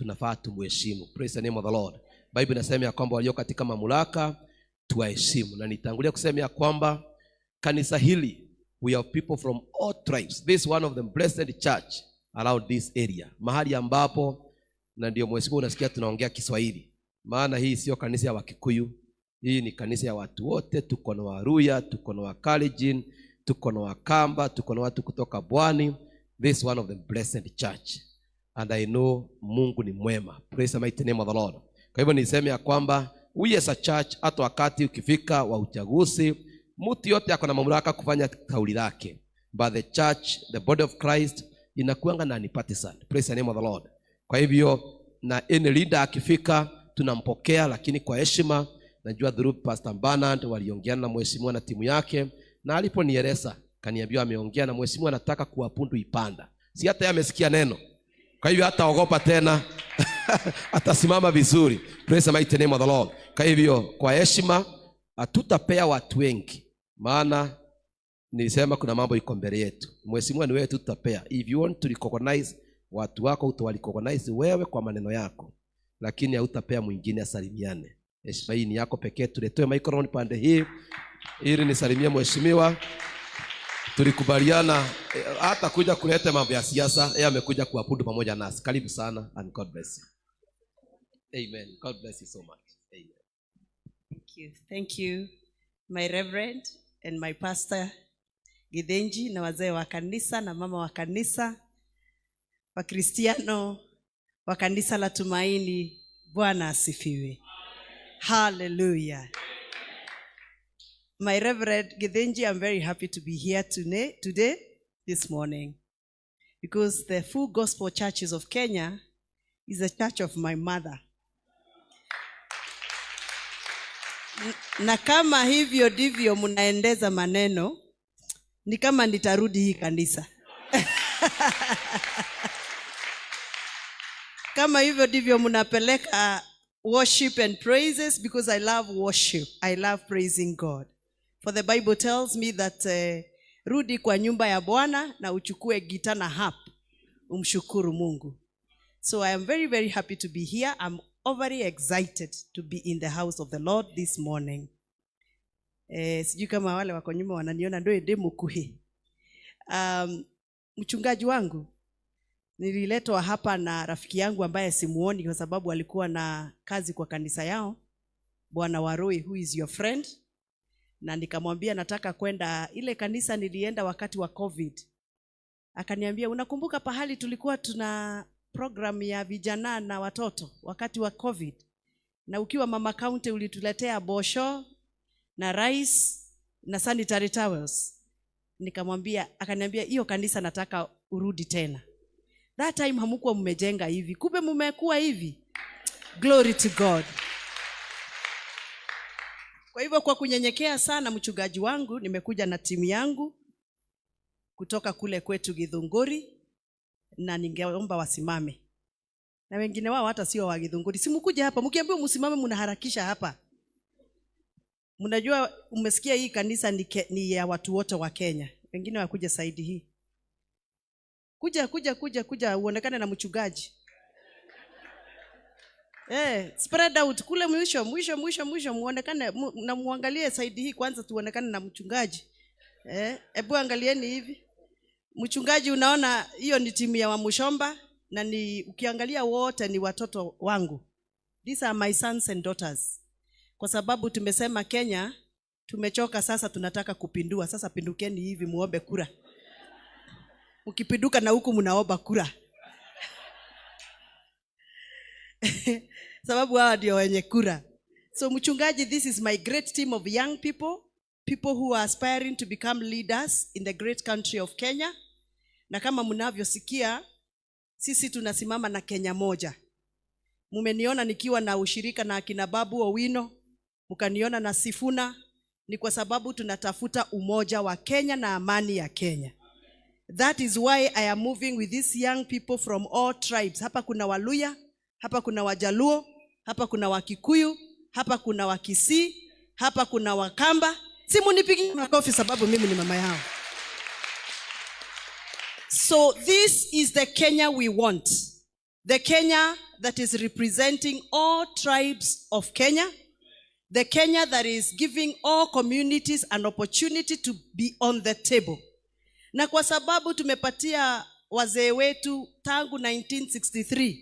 Tunafaa tumuheshimu. Praise the name of the Lord. Bible inasema ya kwamba walio katika mamlaka tuwaheshimu, na nitangulia kusema ya kwamba kanisa hili, we have people from all tribes. This is one of the blessed church around this area, mahali ambapo, na ndio mheshimiwa unasikia tunaongea Kiswahili, maana hii sio kanisa ya Wakikuyu, hii ni kanisa ya watu wote. Tuko na Waluhya, tuko na Wakalenjin, tuko na Wakamba, tuko na watu kutoka Bwani. This is one of the blessed church, and I know Mungu ni mwema. Praise the mighty name of the Lord. Kwa hivyo niseme ya kwamba we as a church, hata wakati ukifika wa uchaguzi, mtu yote ako na mamlaka kufanya kauli lake, but the church, the body of Christ, inakuanga na non-partisan. Praise the name of the Lord. Kwa hivyo na any leader akifika tunampokea, lakini kwa heshima. Najua through Pastor Bernard waliongeana na mheshimiwa na timu yake, na aliponieleza kaniambia ameongea na mheshimiwa, anataka kuapundu Ipanda, si hata yeye amesikia neno, kwa hivyo hataogopa tena, atasimama vizuri. Praise the mighty name of the Lord. Kwa hivyo kwa heshima hatutapea watu wengi, maana nilisema kuna mambo iko mbele yetu. Mheshimiwa ni wewe tu tutapea. If you want to recognize watu wako, utawarecognize wewe kwa maneno yako, lakini hautapea mwingine asalimiane. Heshima hii ni yako pekee. Tuletewe microphone pande hii ili nisalimie mheshimiwa. Tulikubaliana hata kuja kuleta mambo ya siasa, yeye amekuja kuabudu pamoja nasi. Karibu sana and God bless you. Amen. God bless you so much. Amen. Thank you. Thank you, my reverend and my pastor Githinji na wazee wa kanisa na mama wa kanisa, Wakristiano wa kanisa la Tumaini. Bwana asifiwe. Hallelujah. My Reverend Githinji, I'm very happy to be here today, this morning, because the Full Gospel Churches of Kenya is the church of my mother. Na kama hivyo ndivyo mnaendeza maneno, ni kama nitarudi hii kanisa. Kama hivyo ndivyo mnapeleka worship and praises, because I love worship. I love praising God. For the Bible tells me that rudi kwa nyumba ya Bwana na uchukue gita na harp, umshukuru Mungu. So I am very, very happy to be here. I'm overly excited to be in the house of the Lord this morning. Sijui kama wale wako nyuma wananiona ndio ende mukuhi. Mchungaji wangu, nililetwa hapa na rafiki yangu ambaye simuoni kwa sababu alikuwa na kazi kwa kanisa yao, Bwana Warui, who is your friend, na nikamwambia nataka kwenda ile kanisa nilienda wakati wa COVID. Akaniambia, unakumbuka pahali tulikuwa tuna program ya vijana na watoto wakati wa COVID? Na ukiwa Mama County ulituletea bosho na rice na sanitary towels. Nikamwambia, akaniambia hiyo kanisa nataka urudi tena. That time hamkuwa mmejenga hivi, kumbe mmekuwa hivi. Glory to God. Kwa hivyo kwa kunyenyekea sana mchungaji wangu, nimekuja na timu yangu kutoka kule kwetu Githunguri, na ningeomba wasimame. Na wengine wao hata sio wa Githunguri. Si mkuje hapa, mkiambiwa msimame mnaharakisha hapa. Mnajua umesikia hii kanisa ni ya watu wote wa Kenya. Wengine wakuja saidi hii. Kuja, kuja, kuja, kuja uonekane na mchungaji. Spread out kule mwisho, mwisho, mwisho, mwisho muonekane na muangalie saidi hii kwanza tuonekane na mchungaji. Hebu angalieni hivi. Mchungaji, unaona hiyo ni timu ya Wamushomba na ni ukiangalia wote ni watoto wangu. These are my sons and daughters. Kwa sababu tumesema Kenya tumechoka sasa, tunataka kupindua. Sasa pindukeni hivi muombe kura. Mkipinduka na huku mnaomba kura. Sababu hawa ndio wenye kura. So mchungaji, this is my great team of young people, people who are aspiring to become leaders in the great country of Kenya. Na kama mnavyosikia, sisi tunasimama na Kenya moja. Mumeniona nikiwa na ushirika na akina Babu Owino, mkaniona na Sifuna, ni kwa sababu tunatafuta umoja wa Kenya na amani ya Kenya. That is why I am moving with these young people from all tribes. Hapa kuna Waluhya, hapa kuna Wajaluo, hapa kuna Wakikuyu, hapa kuna Wakisii, hapa kuna Wakamba. Si munipigie makofi sababu mimi ni mama yao. So this is the Kenya we want. The Kenya that is representing all tribes of Kenya, the Kenya that is giving all communities an opportunity to be on the table. Na kwa sababu tumepatia wazee wetu tangu 1963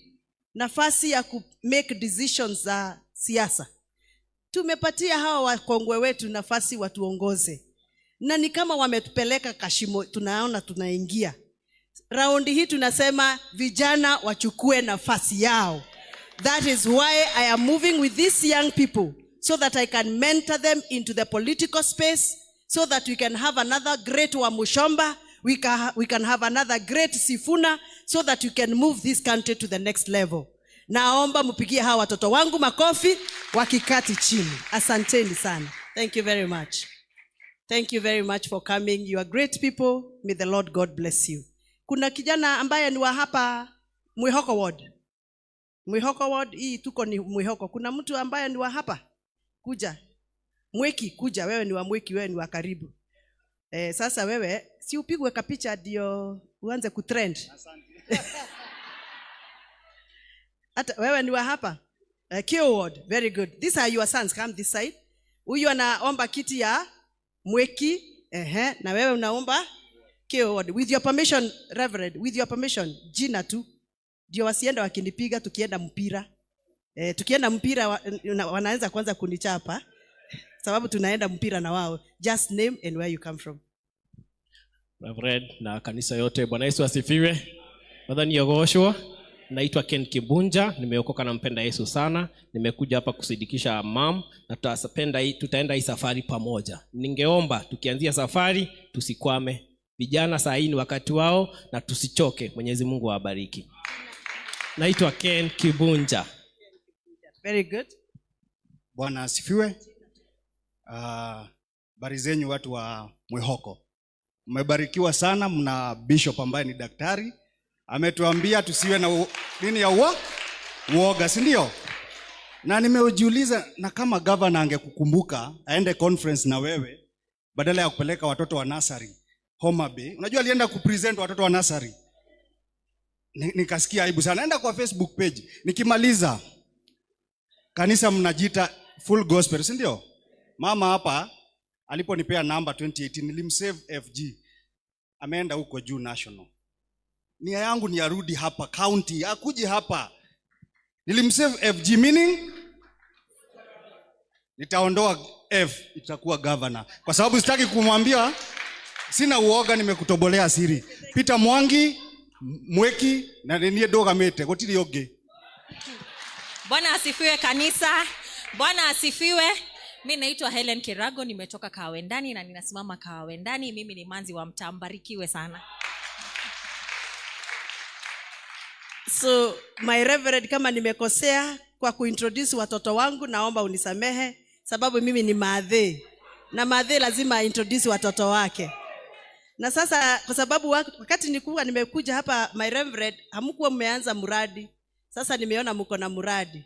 nafasi ya ku make decisions za siasa, tumepatia hawa wakongwe wetu nafasi watuongoze, na ni kama wametupeleka kashimo, tunaona tunaingia. Raundi hii tunasema vijana wachukue nafasi yao. That is why I am moving with these young people, so that I can mentor them into the political space, so that we can have another great Wamuchomba, we can have another great Sifuna, so that we can move this country to the next level. Naomba mpigie hawa watoto wangu makofi wakiketi chini. Asanteni sana. Thank you very much. Thank you very much for coming. You are great people. May the Lord God bless you. Kuna kijana ambaye ni wa hapa Mwihoko Ward. Mwihoko Ward hii tuko ni Mwihoko. Kuna mtu ambaye ni wa hapa? Kuja. Mweki, kuja. Wewe ni wa Mweki, wewe ni wa karibu. Sasa wewe si upigwe kapicha ndio uanze kutrend. Hata wewe ni wa hapa? Kio Ward. Very good. These are your sons. Come this side. Huyu anaomba kiti ya Mweki. Na wewe unaomba Kio Ward. With your permission, Reverend, with your permission, jina tu. Ndio wasienda wakinipiga tukienda mpira. Tukienda mpira wanaanza kwanza kunichapa. Sababu tunaenda mpira na wao. Just name and where you come from. Reverend na kanisa yote, Bwana Yesu asifiwe. Mwathani agoocwo. Naitwa Ken Kibunja, nimeokoka na mpenda Yesu sana. Nimekuja hapa kusindikisha mam na tutaenda hii safari pamoja. Ningeomba tukianzia safari tusikwame. Vijana saa hii ni wakati wao na tusichoke. Mwenyezi Mungu awabariki. Naitwa Ken Kibunja. Very good. Bwana asifiwe. Habari zenyu watu wa Mwihoko. Mmebarikiwa sana, mna bishop ambaye ni daktari. Ametuambia tusiwe na nini ya uoga, si ndio? Na nimejiuliza, na kama governor angekukumbuka aende conference na wewe badala ya kupeleka watoto wa nursery Homa Bay. Unajua alienda kupresent watoto wa nursery. Nikasikia aibu sana. Enda kwa Facebook page. Nikimaliza, kanisa mnajiita Full Gospel, si ndio? Mama hapa aliponipea namba 2018 nilimsave FG. Ameenda huko juu national. Nia yangu ni arudi hapa county, akuje hapa. Nilimsave FG meaning nitaondoa F, itakuwa governor. Kwa sababu sitaki kumwambia, sina uoga, nimekutobolea siri. Peter Mwangi, Mweki na niĩ ndũgamĩte gũtirĩ ũngĩ. Bwana asifiwe kanisa. Bwana asifiwe. Mi naitwa Helen Kirago, nimetoka Kawendani na ninasimama Kawendani. Mimi ni manzi wa mtaa. Mbarikiwe sana. So my reverend, kama nimekosea kwa kuintroduce watoto wangu, naomba unisamehe, sababu mimi ni madhe na madhe lazima introduce watoto wake. Na sasa kwa sababu wakati nilikuwa nimekuja hapa my reverend, hamkuwa mmeanza mradi. Sasa nimeona mko na mradi.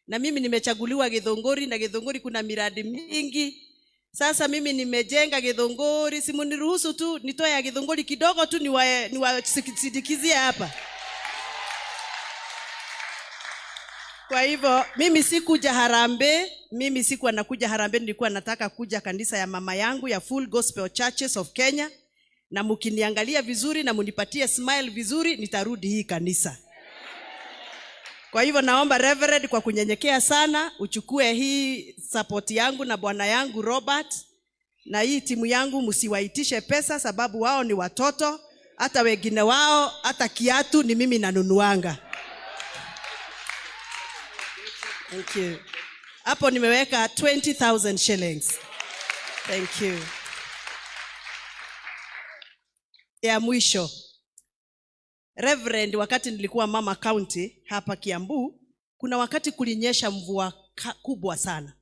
Na mimi nimechaguliwa Githunguri, na Githunguri kuna miradi mingi. Sasa mimi nimejenga Githunguri, si mniruhusu tu nitoe ya Githunguri kidogo tu niwasindikizie hapa. Kwa hivyo mimi sikuja harambee, mimi sikuwa nakuja harambee, nilikuwa nataka kuja kanisa ya mama yangu ya Full Gospel Churches of Kenya. Na mkiniangalia vizuri na munipatie smile vizuri, nitarudi hii kanisa. Kwa hivyo naomba Reverend kwa kunyenyekea sana uchukue hii support yangu na bwana yangu Robert na hii timu yangu, msiwaitishe pesa sababu wao ni watoto, hata wengine wao hata kiatu ni mimi nanunuanga. Thank you. Hapo nimeweka 20,000 shillings. Thank you. Ya mwisho. Reverend, wakati nilikuwa Mama County hapa Kiambu, kuna wakati kulinyesha mvua kubwa sana.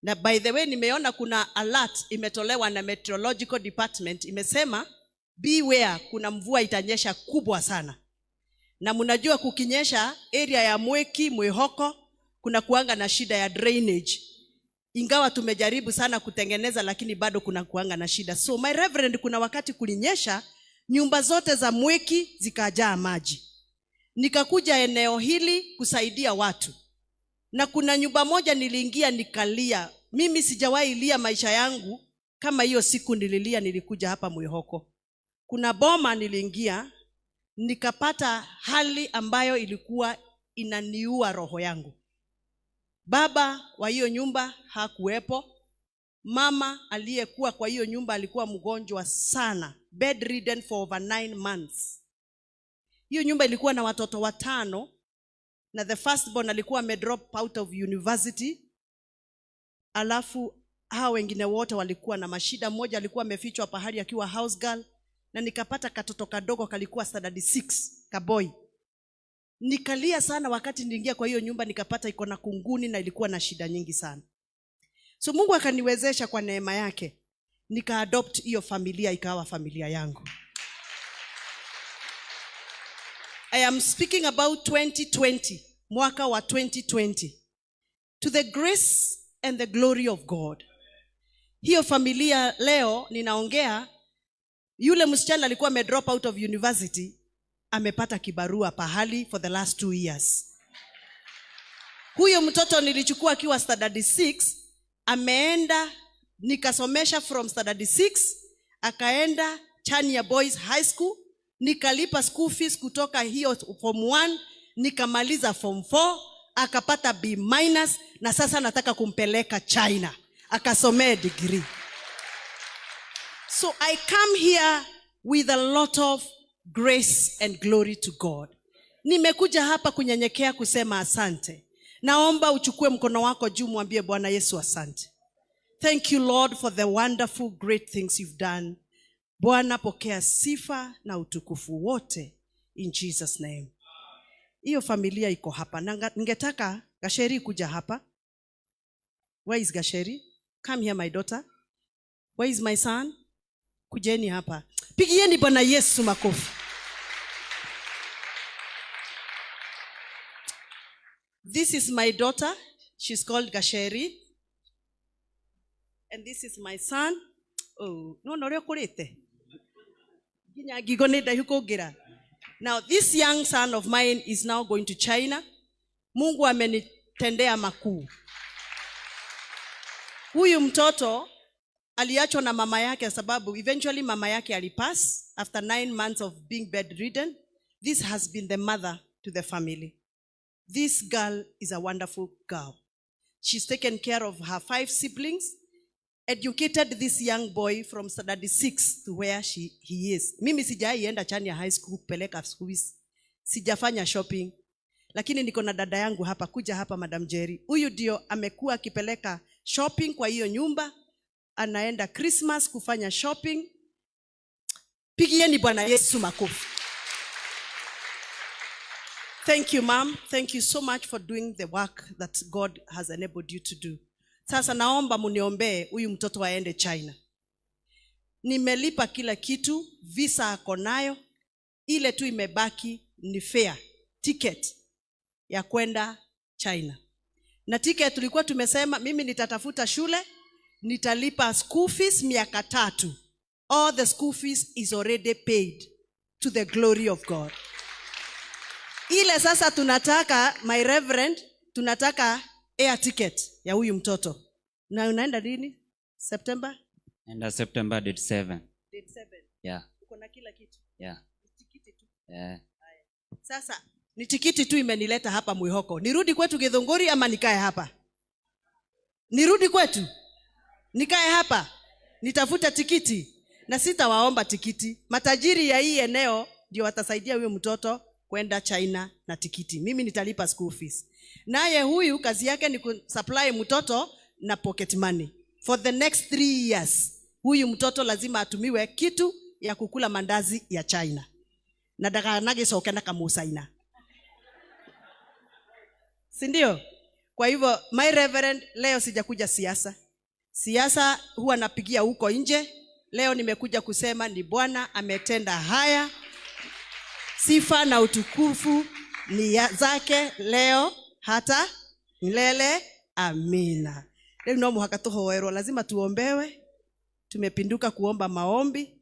Na by the way nimeona kuna alert imetolewa na Meteorological Department, imesema beware, kuna mvua itanyesha kubwa sana. Na mnajua kukinyesha area ya Mweki, Mwihoko kuna kuanga na shida ya drainage. Ingawa tumejaribu sana kutengeneza lakini bado kuna kuanga na shida. So my reverend, kuna wakati kulinyesha nyumba zote za Mweki zikajaa maji. Nikakuja eneo hili kusaidia watu, na kuna nyumba moja niliingia nikalia. Mimi sijawahi lia maisha yangu kama hiyo siku nililia, nilikuja hapa Mwihoko. Kuna boma niliingia nikapata hali ambayo ilikuwa inaniua roho yangu. Baba wa hiyo nyumba hakuwepo. Mama aliyekuwa kwa hiyo nyumba alikuwa mgonjwa sana, bedridden for over 9 months. Hiyo nyumba ilikuwa na watoto 5, na the firstborn alikuwa amedrop out of university. Alafu hao wengine wote walikuwa na mashida. Mmoja alikuwa amefichwa pahali akiwa house girl, na nikapata katoto kadogo kalikuwa standard 6, kaboy. Nikalia sana wakati niliingia kwa hiyo nyumba, nikapata iko na kunguni na ilikuwa na shida nyingi sana. So Mungu akaniwezesha kwa neema yake, nikaadopt hiyo familia ikawa familia yangu. I am speaking about 2020, mwaka wa 2020. To the grace and the glory of God. Hiyo familia leo ninaongea, yule msichana alikuwa ame drop out of university, amepata kibarua pahali for the last 2 years. Huyo mtoto nilichukua akiwa standard 6, ameenda nikasomesha from standard 6, akaenda Chania Boys High School, nikalipa school fees kutoka hiyo form 1, nikamaliza form 4, akapata B minus, na sasa nataka kumpeleka China akasomee degree. So I come here with a lot of grace and glory to God. Nimekuja hapa kunyenyekea kusema asante. Naomba uchukue mkono wako juu, mwambie Bwana Yesu asante. Thank you Lord for the wonderful great things you've done. Bwana, pokea sifa na utukufu wote in Jesus name. Hiyo familia iko hapa. Na ningetaka Gasheri kuja hapa. Where is Gasheri? Come here my daughter. Where is my son? Kujeni hapa. Pigieni Bwana Yesu makofi. This is my daughter. She's called Gasheri. And this is my son. Oh, no, no, no, kurite. Nginya ngingo nĩ ndaihu kũngĩra. Now, this young son of mine is now going to China. Mungu amenitendea makuu. Huyu mtoto aliachwa na mama yake sababu eventually mama yake alipass after 9 months of being bedridden. This has been the mother to the family. This girl is a wonderful girl. She's taken care of her 5 siblings, educated this young boy from standard 6 to where he is. Mimi sijaienda Chania High School kupeleka schools. Sijafanya shopping. Lakini niko na dada yangu hapa, kuja hapa Madam Jerry. Huyu ndio amekuwa akipeleka shopping kwa hiyo nyumba. Anaenda Christmas kufanya shopping. Pigieni Bwana Yesu makofi. Thank you, ma'am. Thank you so much for doing the work that God has enabled you to do. Sasa naomba muniombee huyu mtoto aende China. Nimelipa kila kitu, visa ako nayo, ile tu imebaki ni fare, ticket ya kwenda China. Na ticket tulikuwa tumesema mimi nitatafuta shule, nitalipa school fees miaka 3. All the school fees is already paid to the glory of God. Ile sasa tunataka, my reverend, tunataka air ticket ya huyu mtoto. Na unaenda lini? September? Naenda September date 7. Date 7. Yeah. Uko na kila kitu? Yeah. Ni tikiti tu. Yeah. Haya. Sasa ni tikiti tu imenileta hapa Mwihoko. Nirudi kwetu Githunguri ama nikae hapa? Nirudi kwetu? Nikae hapa? Nitafuta tikiti? Na sitawaomba tikiti. Matajiri ya hii eneo ndio watasaidia huyo mtoto kwenda China na tikiti. Mimi nitalipa school fees. Naye huyu kazi yake ni kusupply mtoto na pocket money. For the next 3 years, huyu mtoto lazima atumiwe kitu ya kukula mandazi ya China. Na ndakanagicoke na kamusaina. Si ndio? Kwa hivyo, my reverend, leo sijakuja siasa. Siasa huwa napigia huko nje. Leo nimekuja kusema ni Bwana ametenda haya. Sifa na utukufu ni zake leo hata milele. Amina. Leo no muhaka tuhoerwo, lazima tuombewe. Tumepinduka kuomba maombi.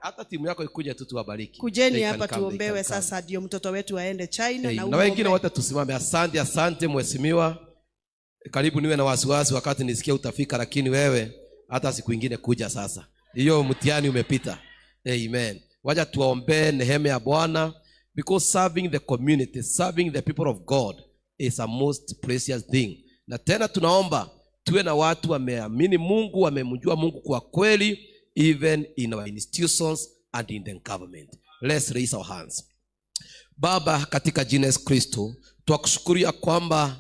Hata timu yako ikuja tu tuwabariki. Kujeni They can hapa come, they tuombewe can come. sasa ndio mtoto wetu aende China. Hey, Na na wengine uombe. wote tusimame. Asante, asante mheshimiwa. Karibu niwe na wasiwasi wakati nisikia utafika, lakini wewe hata siku ingine kuja sasa. Hiyo mtihani umepita. Amen. Wacha tuwaombee neema ya Bwana, because serving the community, serving the people of God is a most precious thing. Na tena tunaomba tuwe na watu wameamini Mungu, wamemjua Mungu kwa kweli, even in our institutions and in the government. Let's raise our hands. Baba, katika jina Yesu Kristo, twakushukuru ya kwamba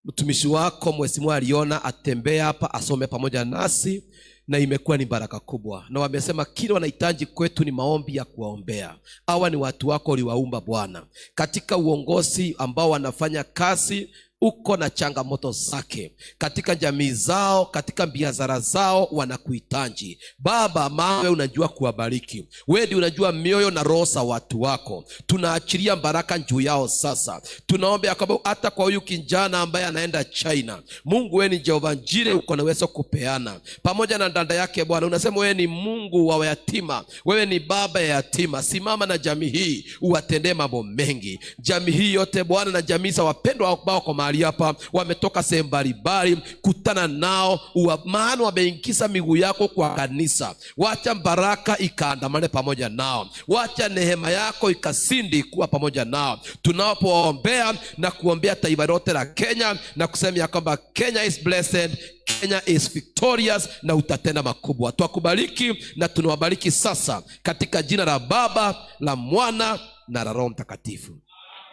mtumishi wako mheshimiwa aliona atembee hapa asome pamoja nasi, na imekuwa ni baraka kubwa, na wamesema kile wanahitaji kwetu ni maombi ya kuwaombea. Hawa ni watu wako uliwaumba Bwana, katika uongozi ambao wanafanya kazi uko na changamoto zake katika jamii zao, katika biashara zao, wanakuhitaji Baba, maana wewe unajua kuwabariki. Wewe ndiye unajua mioyo na roho za watu wako. Tunaachilia baraka juu yao sasa. Tunaomba ya kwamba hata kwa huyu kijana ambaye anaenda China, Mungu wewe ni Jehova Jireh, uko na uwezo kupeana pamoja na dada yake. Bwana, unasema wewe ni Mungu wa yatima, wewe ni baba ya yatima. Simama na jamii hii uwatendee mambo mengi, jamii hii yote Bwana, na jamii za wapendwa ambao kwa mahali hapa wametoka sehemu mbalimbali, kutana nao, maana wameingiza miguu yako kwa kanisa. Wacha baraka ikaandamane pamoja nao, wacha neema yako ikazidi kuwa pamoja nao tunapowaombea na kuombea taifa lote la Kenya na kusema ya kwamba Kenya is blessed, Kenya is victorious, na utatenda makubwa. Twakubariki na tunawabariki sasa katika jina la Baba, la Mwana na la Roho Mtakatifu.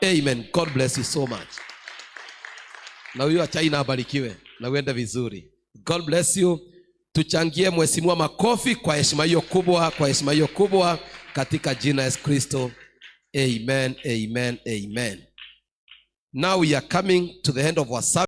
Amen. God bless you so much. Na huyo wa China abarikiwe na uende vizuri. God bless you. Tuchangie mheshimiwa makofi kwa heshima hiyo kubwa, kwa heshima hiyo kubwa katika jina Yesu Kristo. Amen, amen, amen. Now we are coming to the end of our service.